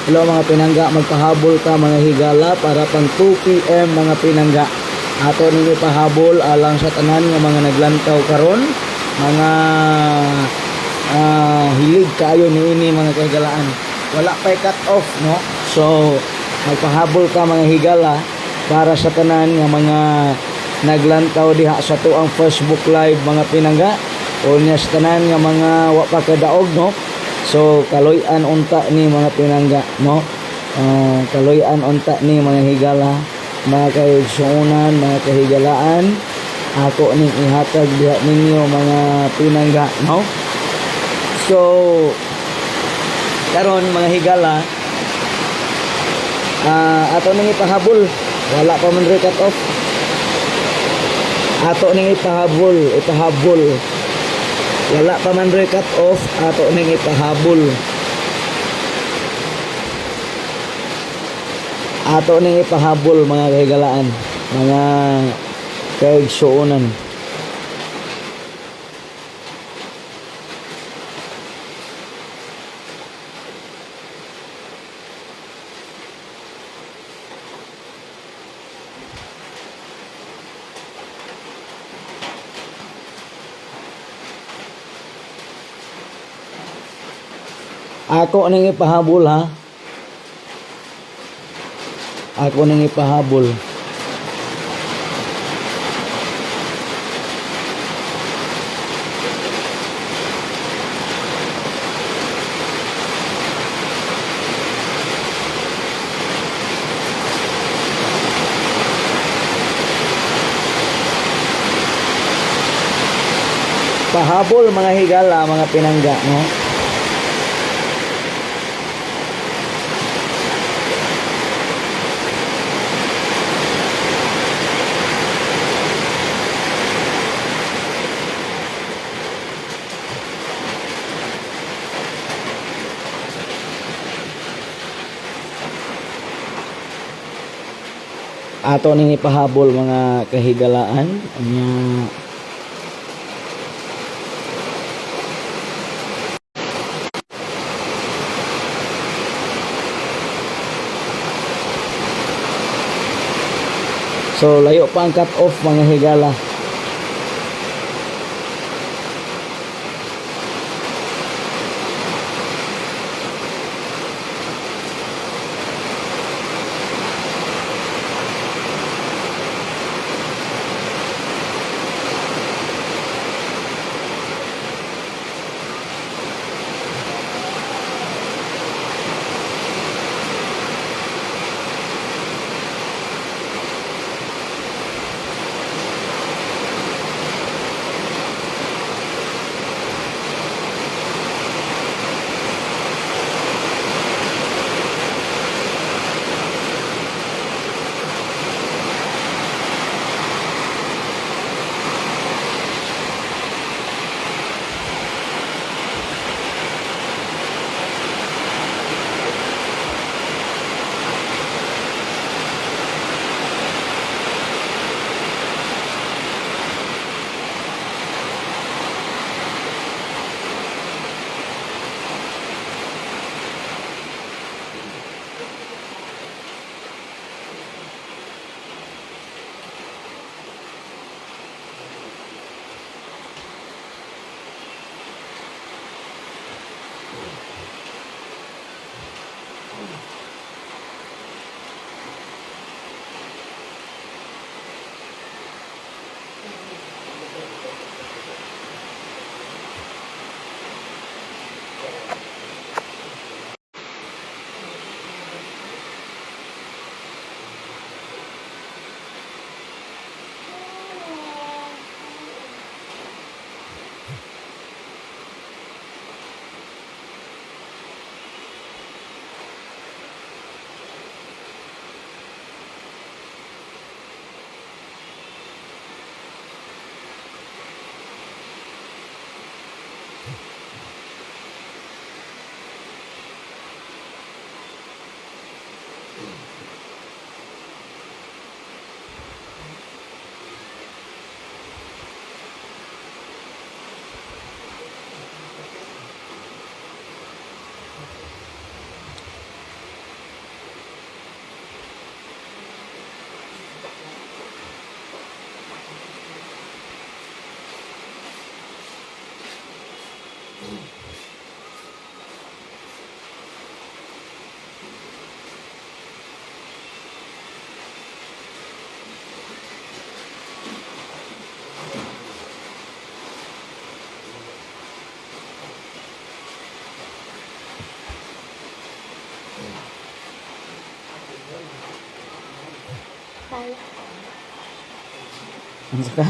Hello, mga pinangga, magpahabol ka, mga higala, para pang 2 p.m., mga pinangga. Ato ninyo pahabol alang sa tanan nga mga naglantaw karon, mga hilig kaayo niini, mga kahigalaan. Wala pa'y cut off, no? So, magpahabol ka, mga higala, para sa tanan nga mga naglantaw diha sa tuang Facebook Live, mga pinangga, o niya sa tanan nga mga wa pa kadaog, no? So kaloy-an unta ni, mga pinangga, no? Kaloy-an unta ni, mga higala, mga kaigsuonan, mga kahigalaan, ako ning ihatag diha ninyo, mga pinangga, no? So karon, mga higala, ato ning ipahabol, wala pa man cut off. Ato ning ipahabol, ipahabol, wala pa man cut off, ato ning ipahabol, ato ning ipahabol, mga kahigalaan, mga kaigsuonan. Ako ning ipahabol, ha. Ako ning ipahabol. Pahabol, mga higala, mga pinangga, no? Ato ning ipahabol, mga kahigalaan. Anya, so layo pa ang cut off, mga higala. Kaya. Ang saka.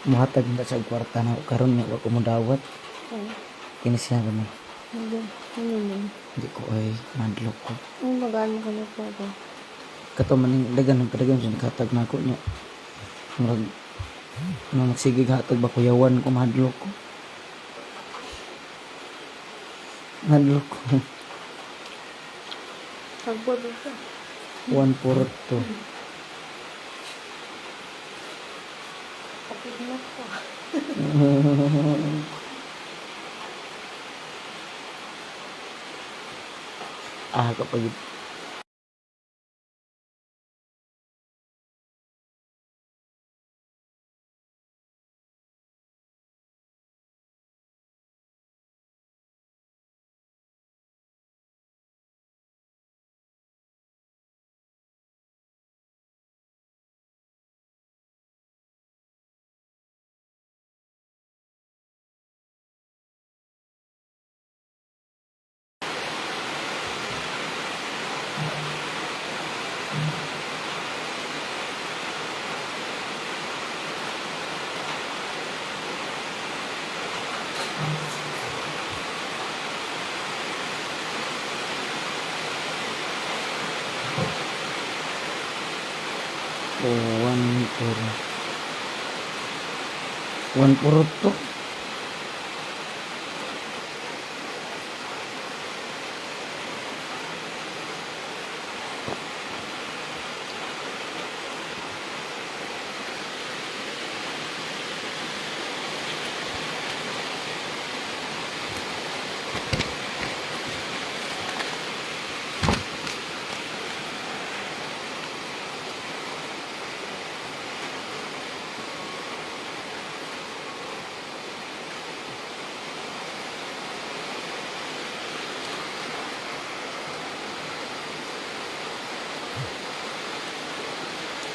Muhatag na sa kwarta na karon niya wa ko modawat. Ay, Kini siya kami. ano ano man? Hindi ko ay madlok ko. Ang magaan mo ka na po ba? Kato man ning dagan ng kadagan siya naghatag na ako niya. Murag nung magsige hatag ba kuyawan ko mahadlok ko. Mahadlok ko. Tagpo ba siya? 142. Kapit na ko. Ah, kapag oh, 1 4. 1 4 2.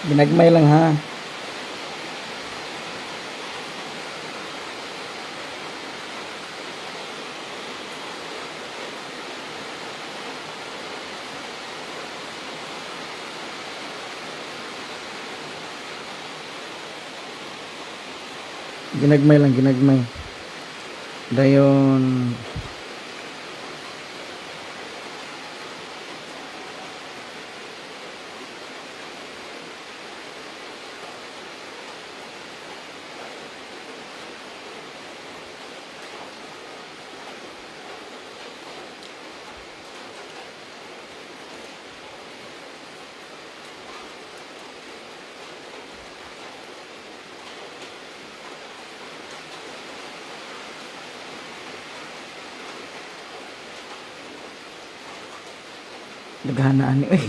Ginagmay lang ha. Ginagmay lang, ginagmay. Dayon, naghanaan ni, uy.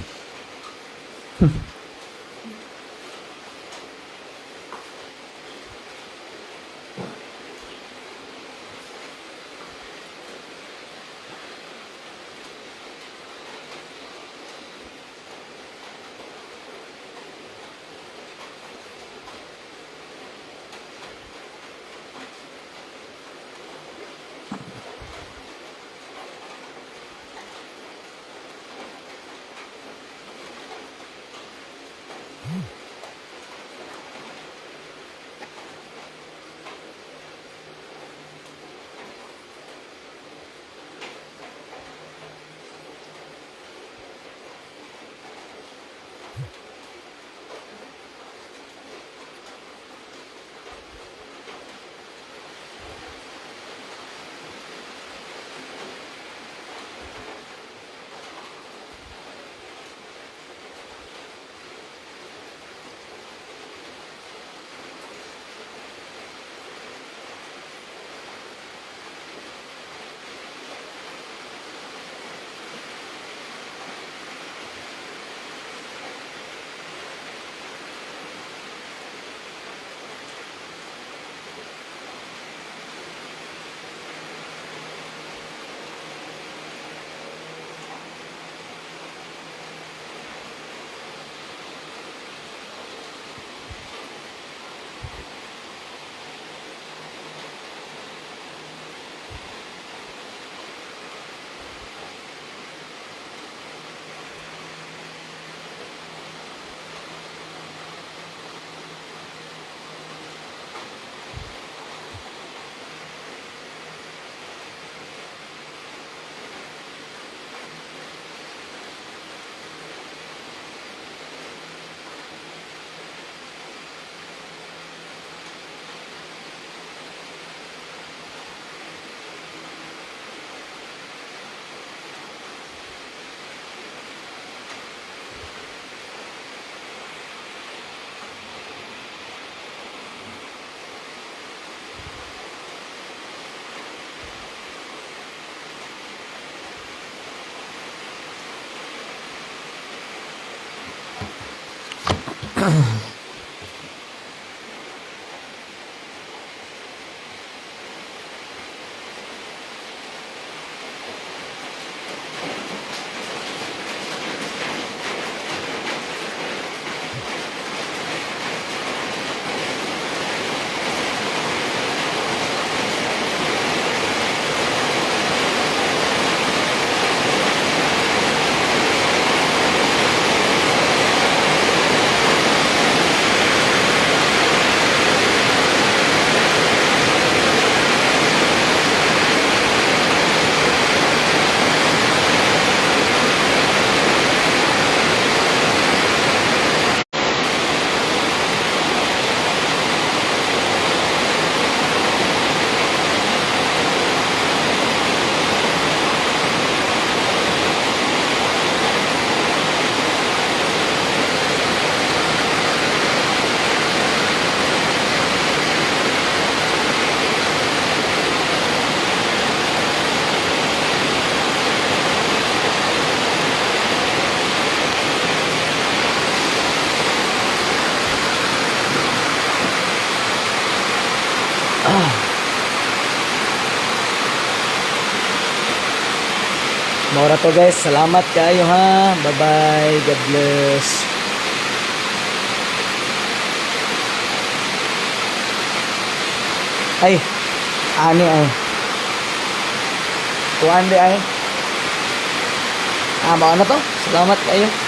Mao ra to, guys. Salamat kaayo ha. Bye-bye. God bless. Ay, ani ay. Kuan di ay. Ah, mao na to. Salamat kayo.